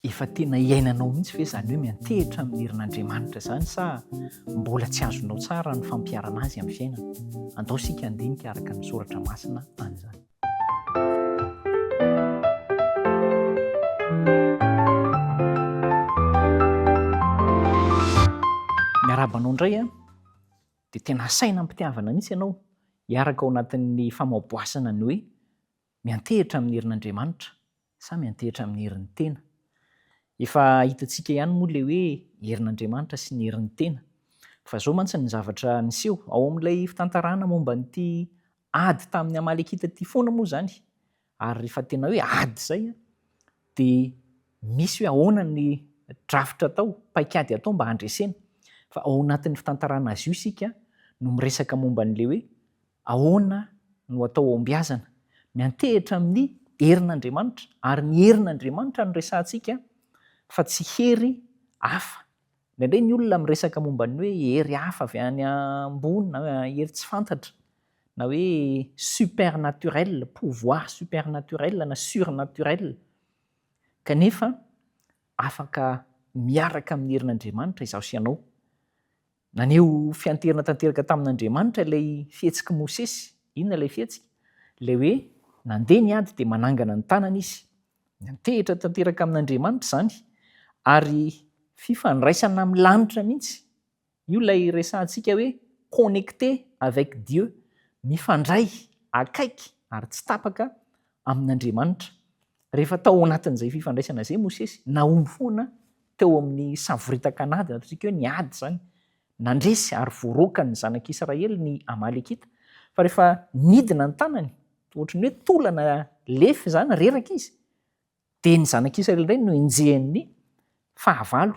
Efa tena iainanao mihitsy ve izany hoe miantehitra amin'ny herin'Andriamanitra izany sa mbola tsy azonao tsara ny fampiharana azy amin'ny fiainana? Andao isika handinika araka ny soratra masina an'izany. Miarahaba anao indray an! Dia tena asaina am-pitiavana mihitsy ianao hiaraka ao anatin'ny famaoboasana ny hoe miantehitra amin'ny herin'Andriamanitra sa miantehitra amin'ny herin'ny tena? Efa hitantsika ihany moa ilay hoe herin'Andriamanitra sy ny herin'ny tena. Fa izao mantsy ny zavatra niseho, ao amin'ilay fitantarana momba an'ity ady tamin'ny Amalekita ity foana moa izany, ary rehefa tena hoe ady izay dia misy hoe ahoana ny drafitra atao, paikady atao mba handresena. Fa ao anatin'ny fitantarana azy io isika no miresaka momba an'ilay hoe Ahoana no atao hahombiazana? Miantehitra amin'ny herin'Andriamanitra, ary ny herin'Andriamanitra no resahantsika fa tsy hery hafa. Indraindray ny olona miresaka momba ny hoe hery hafa avy any ambony na hery tsy fantatra, na hoe supernaturel, pouvoir supernaturel na surnaturel. Kanefa afaka miaraka amin'ny herin'Andriamanitra izaho sy ianao. Naneho fianterana tanteraka tamin'Andriamanitra ilay fihetsik'i Mosesy. Inona ilay fihetsika? Ilay hoe nandeha ny ady dia manangana ny tanany izy. Niantehitra tanteraka amin'Andriamanitra izany, ary fifandraisana amin'ny lanitra mihitsy. Io ilay resahantsika hoe connecté avec Dieu, mifandray akaiky ary tsy tapaka amin'Andriamanitra. Rehefa tao anatin'izay fifandraisana izay Mosesy, nahomby foana teo amin'ny savoritaka an'ady, ataontsika hoe ny ady izany, nandresy ary voaroaka ny zanak'Israely ny Amalekita. Fa rehefa nidina ny tanany, ohatran'ny hoe tolana lefy izany, reraka izy, dia ny zanak'Israely indray no enjehin'ny fahavalo.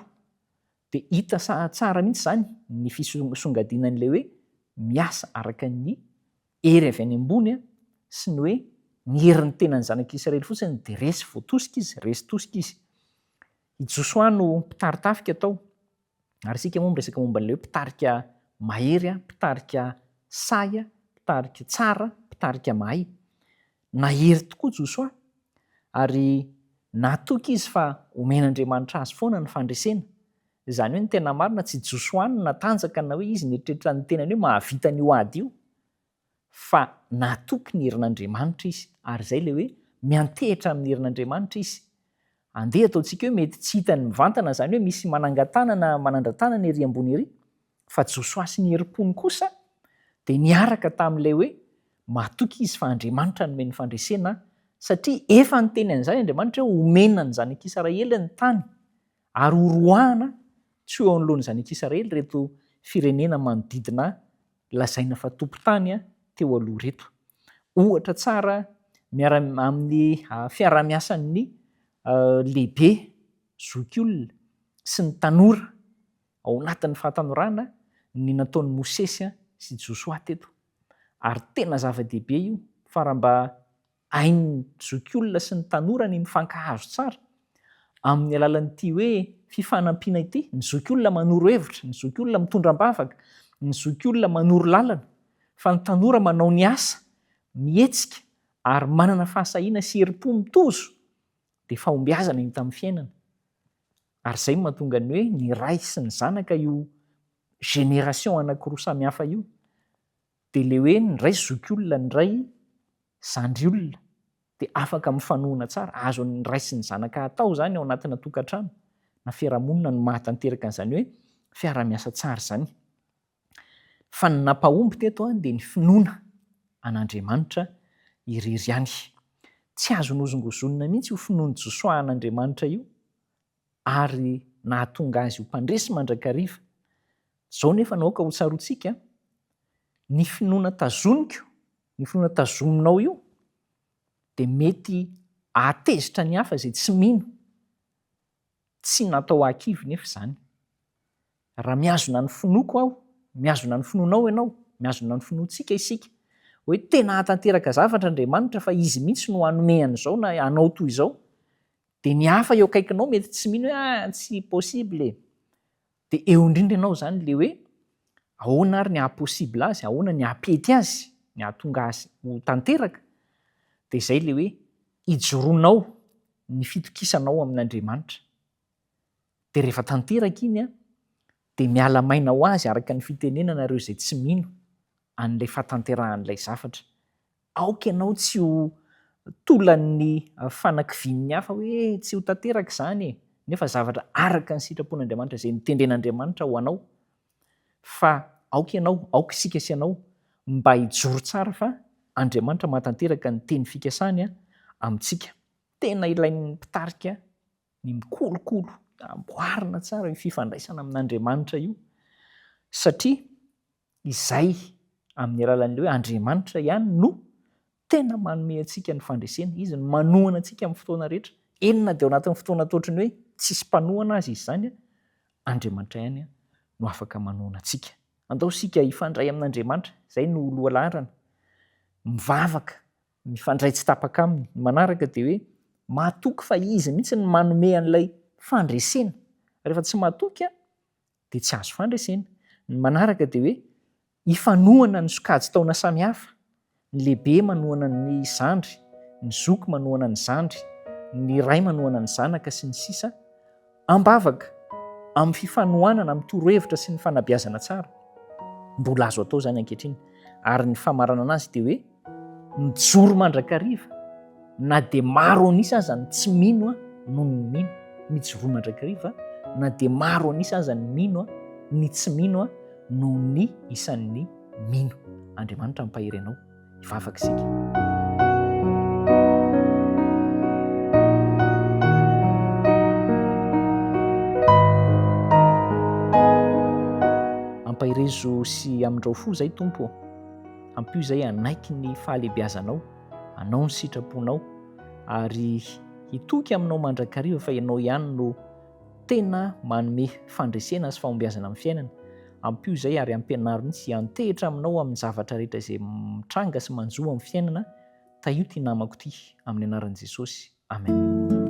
Dia hita tsara mihitsy izany ny fisongadinan'ilay hoe miasa araka ny hery avy any ambony sy ny hoe ny herin'ny tenan'ny zanak'Israely fotsiny dia resy voatosika izy, resy tosika izy. I Josoa no mpitari-tafika tao, ary isika moa miresaka momba an'ilay hoe mpitarika mahery, mpitarika sahy, mpitarika tsara, mpitarika mahay. Nahery tokoa Josoa, ary natoky izy fa homen'Andriamanitra azy foana ny fandresena. Izany hoe ny tena marina tsy Josoa no natanjaka na hoe izy nieritreritra ny tenany hoe mahavita an'io ady io, fa natoky ny herin'Andriamanitra izy, ary izay ilay hoe miantehitra amin'ny herin'Andriamanitra izy. Andeha ataontsika hoe mety tsy hitany mivantana izany hoe misy manangan-tanana manandra-tanana ery ambony ery, fa Josoa sy ny herim-pony kosa dia niaraka tamin'ilay hoe matoky izy fa Andriamanitra nomeny ny fandresena satria efa niteny an'izany Andriamanitra hoe homena ny zanak'Isaraely ny tany ary horoahana tsy ho eo anoloan'ny zanak'Isaraely ireto firenena manodidina lazaina fa tompon-tany teo aloha ireto. Ohatra tsara miara amin'ny fiarahamiasan'ny lehibe zokiolona sy ny tanora ao anatin'ny fahatanorana ny nataon'i Mosesy sy Josoa teto. Ary tena zava-dehibe io fa raha mba hain'ny zokiolona sy ny tanora ny mifankahazo tsara amin'ny alalan'ity hoe fifanampiana ity, ny zokiolona manoro hevitra, ny zokiolona mitondra am-bavaka, ny zokiolona manoro lalana, fa ny tanora manao ny asa, mihetsika ary manana fahasahiana sy herim-po mitozo dia fahombiazana io tamin'ny fiainana. Ary izay no mahatonga ny hoe ny ray sy ny zanaka io génération anankiroa samihafa io. Dia ilay hoe ny ray zokiolona ny ray zandry olona dia afaka mifanohana tsara. Azon'ny ray sy ny zanaka atao izany ao anatina tokantrano na fiarahamonina no mahatanteraka an'izany hoe fiarahamiasa tsara izany. Fa ny nampahomby teto dia ny finoana an'Andriamanitra irery ihany. Tsy azo nozongozonina mihitsy io finoan'i Josoa an'Andriamanitra io ary nahatonga azy ho mpandresy mandrakariva. Izao nefa no aoka hotsaroantsika, ny finoana tazoniko, ny finoana tazominao io dia mety hahatezitra ny hafa izay tsy mino. Tsy natao hahakivy nefa izany. Raha mihazona ny finoako aho, mihazona ny finoanao ianao, mihazona ny finoantsika isika, hoe tena hahatanteraka zavatra Andriamanitra fa Izy mihitsy no hanome an'izao na hanao toy izao, dia ny hafa eo akaikinao mety tsy mino hoe ah tsy possible e! Dia eo indrindra ianao izany ilay hoe ahoana ary ny haha-possible azy, ahoana ny haha-pety azy, ny hahatonga azy ho tanteraka, dia izay ilay hoe ijoroanao ny fitokisanao amin'Andriamanitra. Dia rehefa tanteraka iny dia miala maina ho azy araka ny fitenenana ireo izay tsy mino an'ilay fahatanterahan'ilay zavatra. Aoka ianao tsy ho tolan'ny fanakivian'ny hafa hoe tsy ho tanteraka izany e! Nefa zavatra araka ny sitrapon'Andriamanitra izay notendren'Andriamanitra ho anao. Fa aoka ianao, aoka isika sy ianao mba hijoro tsara fa Andriamanitra mahatanteraka ny teny fikasany amintsika. Tena ilain'ny mpitarika ny mikolokolo, amboarina tsara io fifandraisana amin'Andriamanitra io satria izay amin'ny alalan'ilay hoe Andriamanitra ihany no tena manome antsika ny fandresena, Izy no manohana antsika amin'ny fotoana rehetra, eny na dia ao anatin'ny fotoana toa ohatran'ny hoe tsisy mpanohana aza izy izany, Andriamanitra ihany no afaka manohana antsika. Andao isika hifandray amin'Andriamanitra, izay no lohalaharana, mivavaka, mifandray tsy tapaka aminy. Ny manaraka dia hoe matoky fa Izy mihitsy no manome an'ilay fandresena. Rehefa tsy matoky dia tsy azo fandresena. Ny manaraka dia hoe hifanohana ny sokajin-taona samihafa, ny lehibe manohana ny zandry, ny zoky manohana ny zandry, ny ray manohana ny zanaka sy ny sisa Am-bavaka, amin'ny fifanohanana, amin'ny torohevitra sy ny fanabeazana tsara. Mbola azo atao izany ankehitriny. Ary ny famaranana azy dia hoe mijoro mandrakariva na dia maro an'isa aza ny tsy mino noho ny mino. Mijoroa mandrakariva na dia maro an'isa aza ny mino ny tsy mino noho ny isan'ny mino. Andriamanitra hampahery anao. Hivavaka isika. Ampaherezo sy amindrao fo izay Tompo ô. Ampio izay hanaiky ny fahalehibiazanao, hanao ny sitraponao ary hitoky aminao mandrakariva fa ianao ihany no tena manome fandresena sy fahombiazana amin'ny fiainana. Ampio izay ary ampianaro mihitsy hiantehitra aminao amin'ny zavatra rehetra izay mitranga sy manjo amin'ny fiainana. Tahio ity namako ity amin'ny anaran'i Jesosy. Amen.